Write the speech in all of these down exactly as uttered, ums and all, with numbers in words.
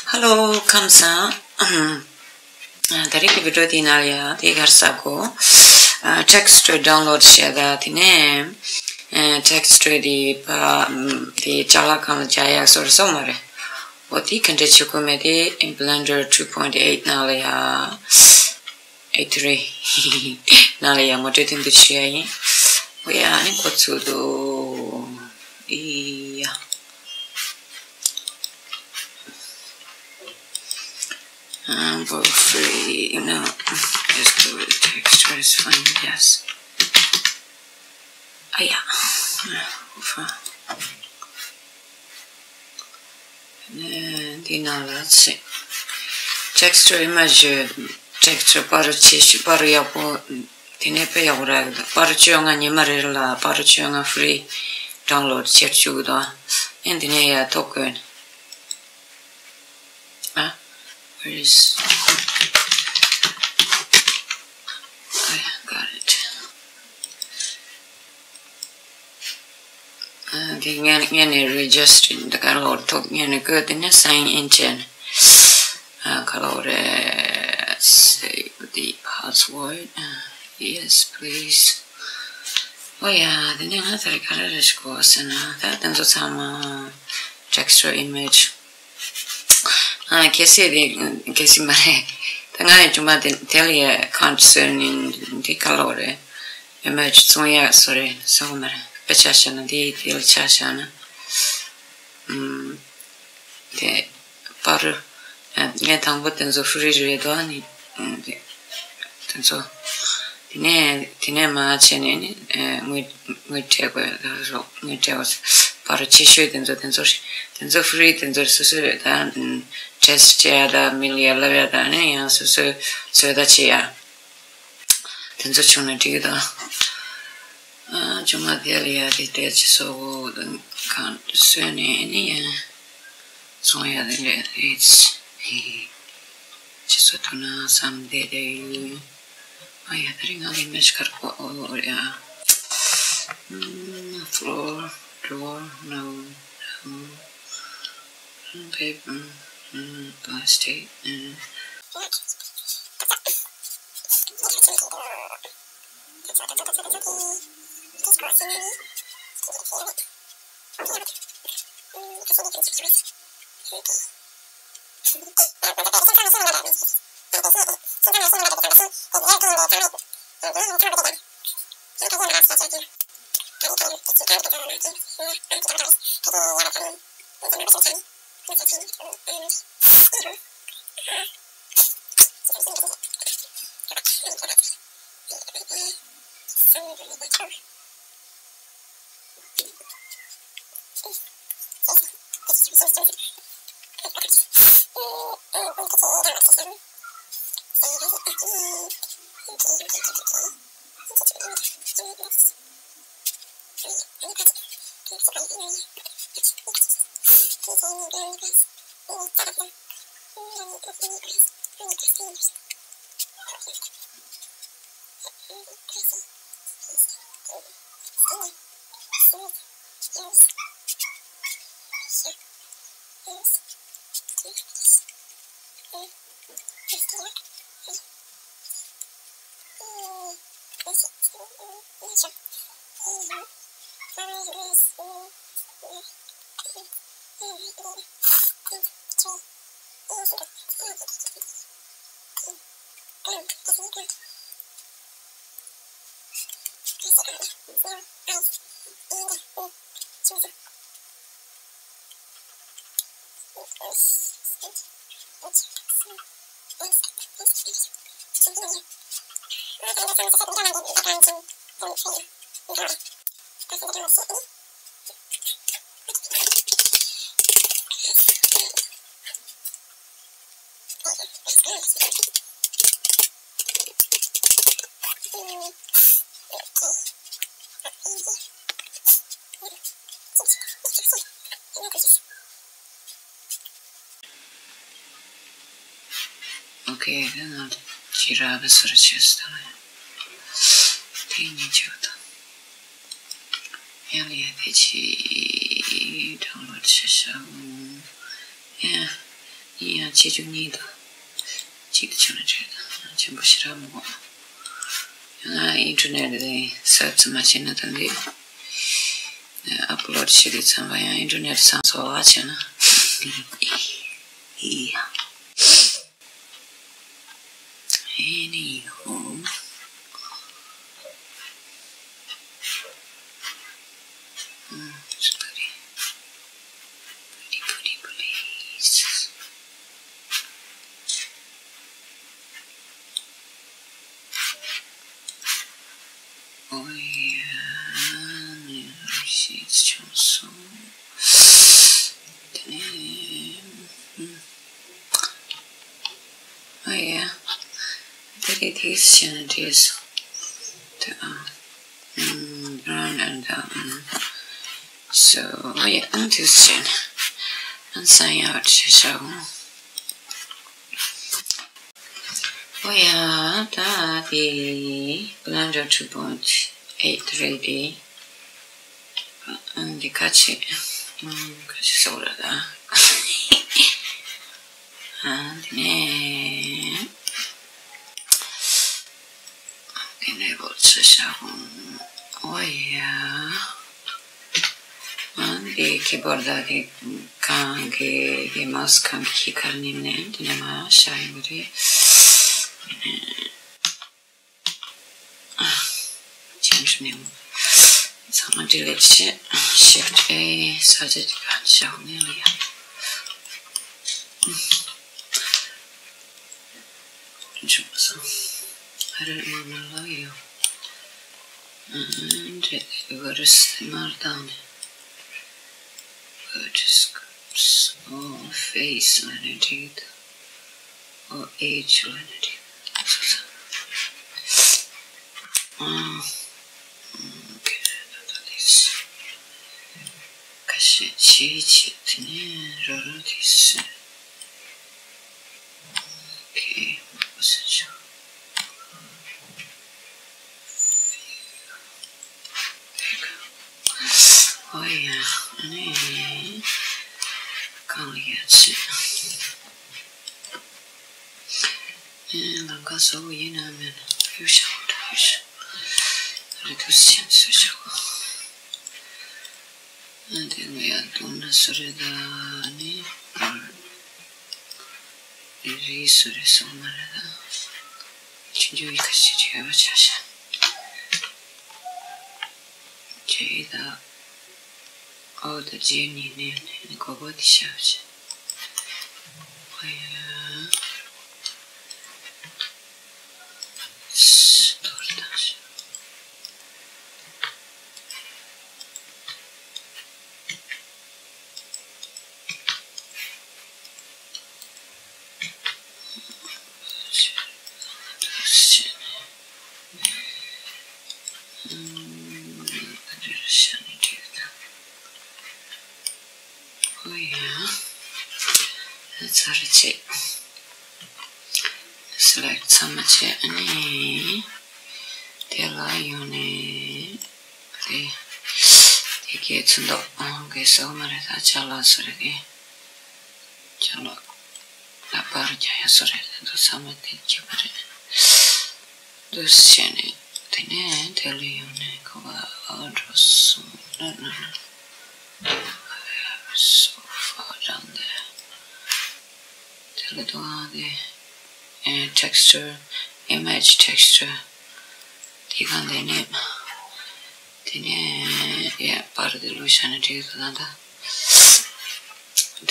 Hello, ཁམས་བཟང་། ཨ་ད་རེས་ཀྱི་བི་ཌི་ཡོ་དེའི་ནང་ལ་ཡང་དེ་གར་ས་གོ་ཨ་text་download་བྱས་ད་དེ་ནས་ཨ་text་དེ་པ་དེ་ཅ་ལག་ཁང་ལ་བྱ་ཡག་སོར་སོ་མ་རེད། འོ་དེ་ག་འདྲ་བྱེད་དགོས་མེད་དེ་Blender two point eight་ནང་ལ་ཡང་ཨེ་ཐི་རི་ནང་ལ་ཡང་ངོ་སྤྲོད་དེ་འདུག་བྱེད་ཡ་ཡིན། འོ་ཡ་ཨ་ནི་འགོ་ཚུགས་འདུག་ཨི་ཡ། Um, for free, you know, just do it. Extra is fine, yes. ཨ་ཡ། འདི་ནང་ལ་ཚེ། Texture image texture་པར་ཆེ་ཤོས་པར་ཡག་པོ། དེ་ནས་དཔེ་ཡག་པོ་རག་གི་འདུག་པར་བཅོ་ལྔ་ཉི་མ་རེ་རེ་ལ་པར་བཅོ་ལྔ་free download་བྱེད་བཅུག་གི་འདུག་ཨ་ནི་དེ་ནས་ཡར་ཐོ་བཀོད། ཨ། Where is? I got it. ཨ། འདི་ངས་ངས་ནས་register་འདི་ག་ལོར་ཐོབ་ངས་ནས་བཀོད་དེ་ནས་sign in་བྱས་ནས། ཨ། ག་ལོར་རེད། Save the password. Yes, please. ཨོ་ཡ། དེ་ནས་ང་ད་རེས་ག་རེ་རེད་ཞིག་གོ་ཟེར་ན་ད་དེ་ཚོ་ཚང་མ་texture image། ཨ། གལ་སྲིད་དེ་གལ་སྲིད་མ་རེད། ད་ང་ཡི་ཅུང་མ་དེ་དེ་ལ་ཡ་account་བཟོས་ནས་འདི་ག་ལོར་རེད། Image་བཙོང་ཡག་སོ་རེད་སོ་མ་རེད། དཔེ་ཆ་བཤད་ན་འདི་དེ་ལ་ཆ་བཞག་ན། ཨམ། དེ་པར་ངས་དང་པོ་དེ་ཚོ་free་རེད་དོ་ནི། དེ་ཚོ་དེ་ནས་དེ་ནས་མར་བྱས་ནས་ནི་དངུལ་དངུལ་སྤྲད་དགོས་རོགས། དངུལ་སྤྲད་དགོས། པར་ཆེ་ཤོས་དེ་ཚོ་དེ་ཚོ་དེ་ཚོ་free་དེ་ཚོ་སོ་སོས་ད་test་བྱེད་ཡ་ད་མི་ལ་ཡ་ལབ་ཡ་ད་ནི་ཡང་སོ་སོས་བཟོ་ལྟ་བྱེད་ཡ། དེ་ཚོ་བྱུང་ན་འགྲིག་གི་འདུག་ཨ། ཅུང་མ་དེ་ལ་ཡ་དེ་དེ་ཅི་སོ་གང་བཟོས་ནས་ནི་ཡ་བཙོང་ཡ་དེ་རེད། It's ཅི་སོ་ཐུག་ན་བསམ་བསྡད་དེ་ཡོད། ཨ་ཡ་ད་རིང་ང་ལ་image་གར་གོ་ཨོ་ཨོ་ཡ། ཨམ། Floor, door, no, no. Paper, mm, plastic, mm. Okay, then I'll ཅི་ར་བ་སོར་ཆེས་དང་། དེ་ཉིད་ཆོག་དང་། ཡང་ལ་ཡ་དེ་ཅི་download་ཆེ་ཤ་འོང་། ཡ། ཡ། བྱེད་རྒྱུ་གཉིས་དང་། གཅིག་ཏུ་ཆགས་ན་འཕྲད་དང་ཆེན་པོ་ཞེ་དྲག་མི་དགོས། ཡང་ན་ཨིན་ཊར་ནེཊ་དེ་སབ་ཙམ་མ་བྱས་ན་ད་འདི་ཨབ་ལོཌ་བྱེད་དུས་ཙམ་པ་ཡང་ཨིན་ཊར་ནེཊ་ཚང་སོ་བ་བྱས་ན། ཨི་ཡ། Anywho. Mm, it's pretty. Pretty, pretty place. Oh yeah, it's just so. Damn. Mm. Oh yeah, that it is, and it is. The, uh, mm, brown and, uh, mm. So, oh yeah, and this chain. And sign out, so. Oh yeah, that the Blender two point eight three D. And the catch it. Mm, catch it, so that. And then. Enable to show. Oh yeah. And the keyboard that the can the mouse can keep turning in the ma shine with it. Change name. Someone delete shit. Shift A. Such a show me. Jump some. I don't want to love you. And what is the Mardan? What is or face relative or age relative? Ah, okay, that is. Kashi chi chi tini roro this. Okay, what was it? Oh yeah, ཨ་ནི་གང་ལ་ཡ་ཆེ། ཨེ་ལམ་ཁ་བཟོ་བོ་ཡིན་ན་མེད་ན་ཡུ་ཤ་འོ་ད་ཡུ་ཤ་རི་ཐུ་སེམས་སུ་ཤ་གོ། ཨ་དེ་ལ་ཡ་དུ་ན་སུ་རེད་ད་ནི་རི་སུ་རེད་སོང་ན་རེད་ད། ཆུང་ཆུང་ཡི་ཁ་ཤས་ཅིག་ཡོད་པ་ཆ་ཤ། ཇེ་ད་ཨོ་ད་ཇེ་ནི་ནི་ནི་གོ་བ་དི་ཤ་ཤ། ཨ་ཡ། སི་དོར་ད་ཤ། ཨོ་ཡ། ཚར་རེད་ཅེས། སི་ལེག་ཚང་མ་བྱས་ཨ་ནི། དེ་ལ་ཡོང་ནས། དེ། དེ་གའི་ཚོན་མདོག་ཨང་གི་སོག་མ་རེད་ད་ཅ་ལག་སོ་རེད་གི། ཅ་ལག་ལ་པར་རྒྱག་ཡ་སོ་རེད་ད་ཚང་མ་དེ་གྱིས་པ་རེད། འདུ་བྱས་ནས་དེ་ནས་དེ་ལ་ཡོང་ནས་ཁོ་བ་ཨ་འགྲོ་སོང་ན་ན་ན། So far down there. དེ་ལ་དུང་ཨ་དེ་ཨེ་texture, image texture དེ་གང་དེ་ནས་དེ་ནས་ཡ་པར་དེ་ལུས་བྱ་ནས་བྲིས་དུ་ད་ད།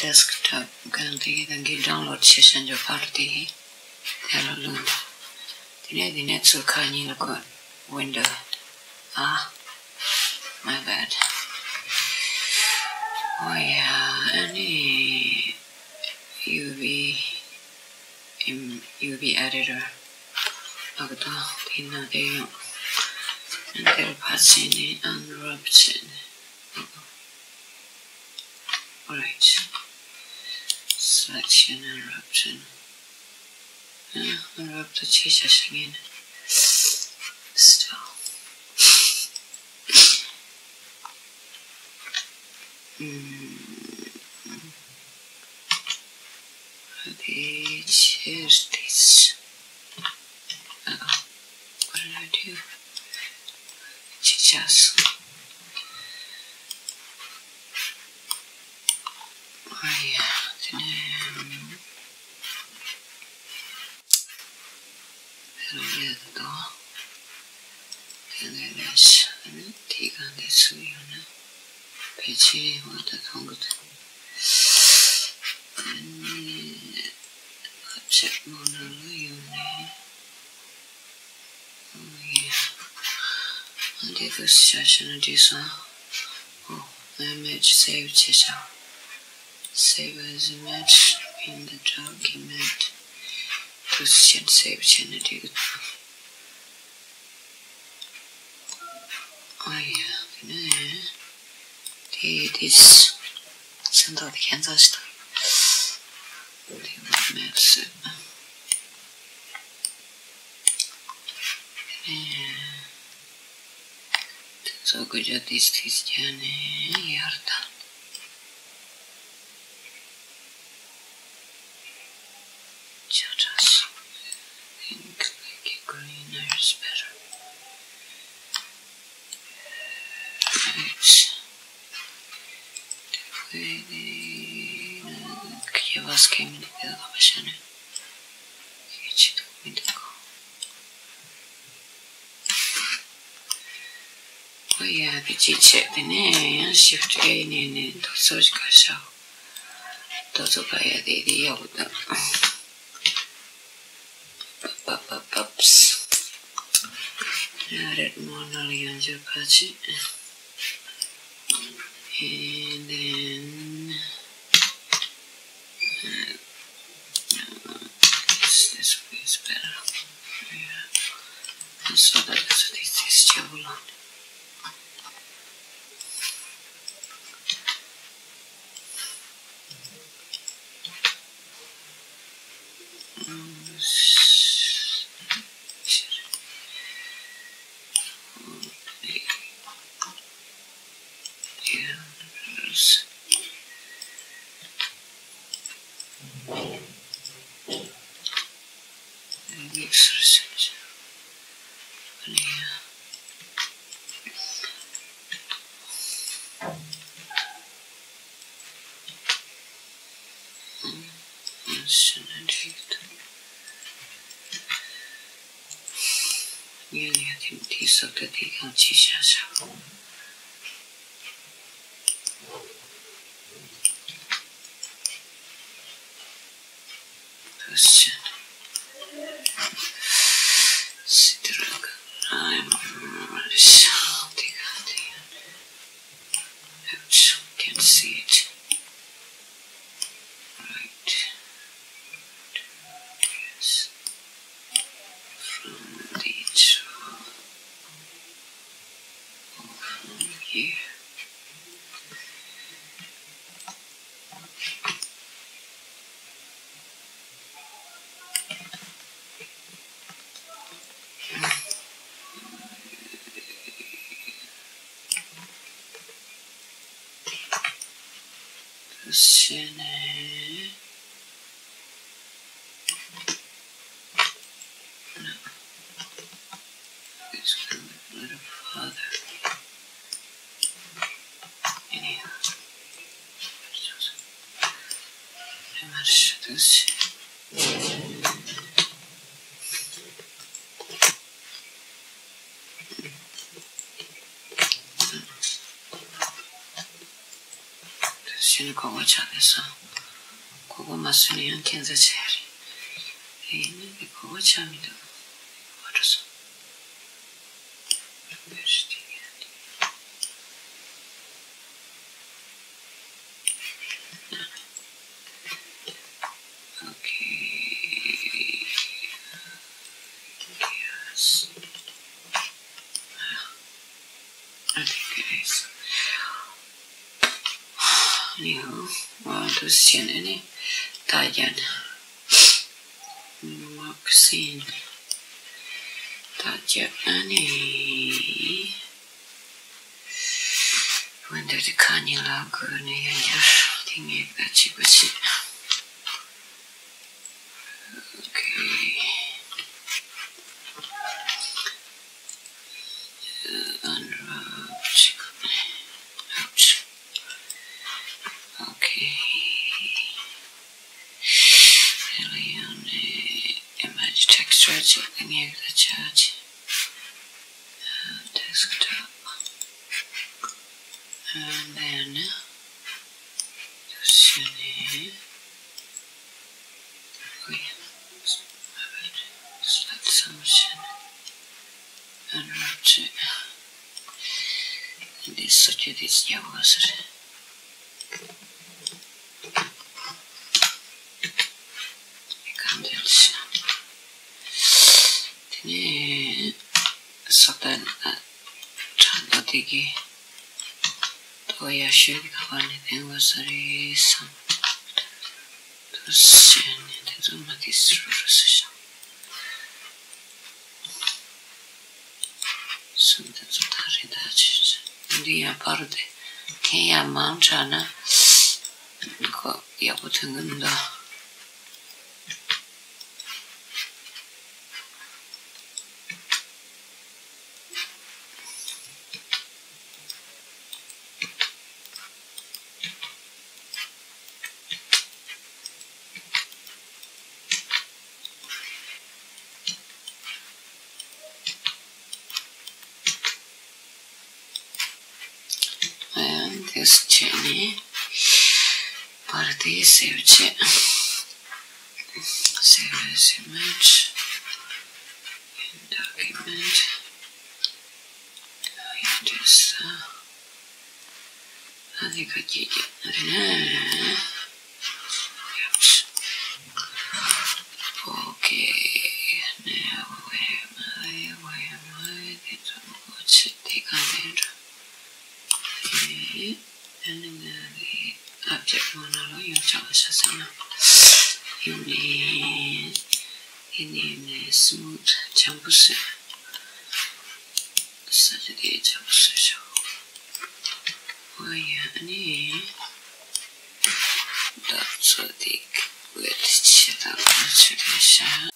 Desktop གང་དེ་གི་གང་གི་download བྱེད་བྱ་འཇོག་པར་དེ་གི་དེ་ལ་ལུས་འདུག་དེ་ནས་དེ་ནས་ཚུར་ཁ་གཉིས་ལ་བཀོད། Window. Ah, my bad. Oh yeah, ཨ་ནི་UV, um, UV editor. ཨ་ག་ད་དེ་ན་དེ་ཡོང་། ཨ་ནི་དེར་ཕར་ཕྱིན་ནས་unwrap བྱས་ནས། Alright. Selection and unwrap བྱས་ནས། ཨ། རབ་ཏུ་ཆེ་ཤ་ཤ་ངེས་ནས། Still. ཨུམ། དེ་ཕྱིར་དེ། ཨ། What did I do? ཅི་བྱས་སོང་། ཨ་ཡ། དེ་ནས། ལོ་རེད་དོ། དེ་ནས་ལས་ནི་དེ་གང་དེ་ཚུགས་ཡོང་ན་ཕལ་ཆེར་འོ་ད་གཏོང་གི་འདུག་ཨ་ནི་ཨ་ཅེ་མོ་ན་ལ་ཡོང་ནས། ཨོ་ཡ། ཨ་འདི་ག་ས་ཆ་ན་འདི་སོང་། ཨོ། Image save བྱས་ཤག Save as image in the document. Position save བྱས་ན་འགྲིག་གི་འདུག་ཨ་ཡ། དེ་ནས་དེ་དེ་སེམས་ཐག་དེ་ཁྱད་མཚར་ཞིག་དང་། དེ་མེད་སྲིད། དེ་ནས། དེ་ཚོ་དགོས་རྒྱུ་ཏིས་ཏིས་བརྒྱབ་ནས་ཡར་བཏང་། ཇ་ཁྲ་སོ། Pink like a green is better. Right. དེ་ཁོའི་དེ་ཁྱེད་བ་སྐད་མི་འདུག་དེ་ལ་བ་ཤ་ནས་ཁྱེད་ཆེ་འདུག་མི་འདུག་ཨོ་ཡ། དེ་ཅི་བྱེད། དེ་ནས་ཡང་shift A ནས་ནས་དོ་ཚོ་ག་ཤ་དོ་ཚོ་ག་ཡ་དེ་དེ་ཡག་པོ་དང་། པ་པ་པ་པས། ཡ་རེད་མོ་ནང་ལ་ཡང་འཇུག་ག་ཅི། And then This, this way is better. Yeah. So that is, this is too long. ངས་ལས་དེ་དེའི་སོ་ད་དེ་གང་ཅི་བྱ་བྱ། Question. Sidrak. I'm Marisha. Ouch, can't see it. Right. Yes. From the top. From here. It's kind of a little farther. Anyhow. ཤིན་གོ་བོ་ཆགས་ནས་སོང་། གོ་བོ་མ་སོང་ན་ཡང་ཁྱད་མཚར་ཆེ་རེད། ཡིན་ནའི་གོ་བོ་ཆགས་མི་འདུག་བ་འགྲོ་སོང་། Okay. Yes. I think it is. Anyhow, well, this is any Tayan. Maxine. Tayan. When did the Kanye Lago New Year? Thing is that she was. Okay. Unwrapped. Ouch. Okay. Alien image texture check. Desktop. And then, just select some and rotate. This security is your user. དེ་ནས་ས་བོན་ཁྲ་མདོག་དེ་གི་ཏོག་ཡག་ཤོས་ཀྱི་ཁ་པར་ནས་ལེན་དགོས་ས་རེད་བསམ། དུ་བྱས་ནས་དེ་ཚོ་མ་དེ་སུ་རུ་སུ་ཤོག་སུམ་དེ་ཚོ་ད་རེད་ད་ཅི་ཅི། འདི་ཡང་པར་དེ་ཁེན་ཡང་མང་དྲགས་ན་ཁོ་ཡག་པོ་ཐོན་གི་མི་འདུག་ཨ་ཡང་དེ་བྱས་ནས་པར་དེ་སེབ་བྱས། Save as image in document. Just, uh, ཨ་ནི་ཁ་ཅིག་ཅིག་ཨ་ནི། Okay. Now, where am I? Where am I? དེ་ཚོ་ཆེ་དེ་གང་ལས་འགྲོ། ཨ་ནི་ང་གི་ཨབ་ཇེག་མ་ན་ལོ་ཡོང་ཆ་བ་ཤ་ས་ན་ཡོང་ནས་ཡིན་ནས་ཡིན་ནས་སི་མུ་ཐི་འཇམ་པོ་བཟོས། ས་ཆ་དེ་འཇམ་པོ་བཟོས་ཤོག་འོ་ཡ་ཨ་ནི་ད་ཚོ་དེ་ཝེད་ཆེ་དང་ལ་ཆེ་དང་ཤ།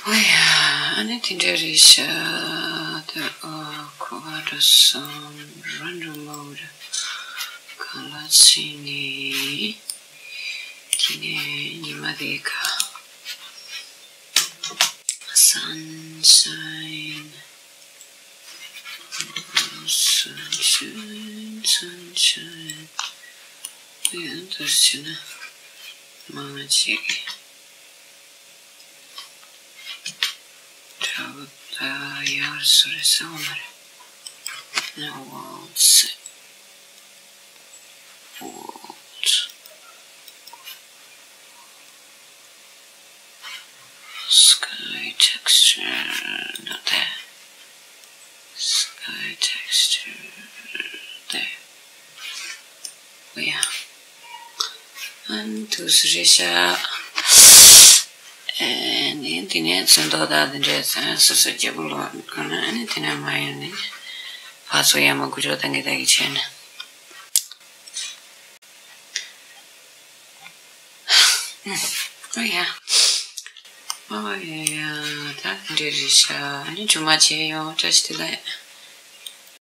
ཨོ་ཡ། ཨ་ནི་དེ་འདྲ་རེད་ཤག་ད་ཨ་ཁོ་ག་འགྲོ་སོང་། random mode གང་ལ་ཕྱིན་ནས། དེ་ནས་ཉི་མ་དེ་ག་sunshine sunshine sunshine ཡང་འདུར་བྱས་ན་མང་ཅིག་དྲ་བ་ད་ཡར་སོ་རེ་ས་བ་མ་རེད། Now worlds. World. Sky texture, not there. Sky texture, there. ཨ་ནི་དུས་སུ་རེད་ཤག་ཨེ་ནི་དེ་ནས་ཚོན་མདོག་དང་དེ་འདྲའི་ཚོན་སོ་སོ་རྒྱབ་ལོག་གང་ན། ཨ་ནི་དེ་ནས་མ་ཡོང་ནས་ཕར་ཚུར་ཡར་མར་འགུལ་སྐྱོད་བཏང་གི་བཏང་གི་བྱས་ནས། ཨོ་ཡ། ཨོ་ཡ་ཡ། ད་དེ་འདྲ་རེད་ཤག་ཨ་ནི་ཇུ་མ་བྱས་ཡོང་། བཀྲ་ཤིས་བདེ་ལེགས།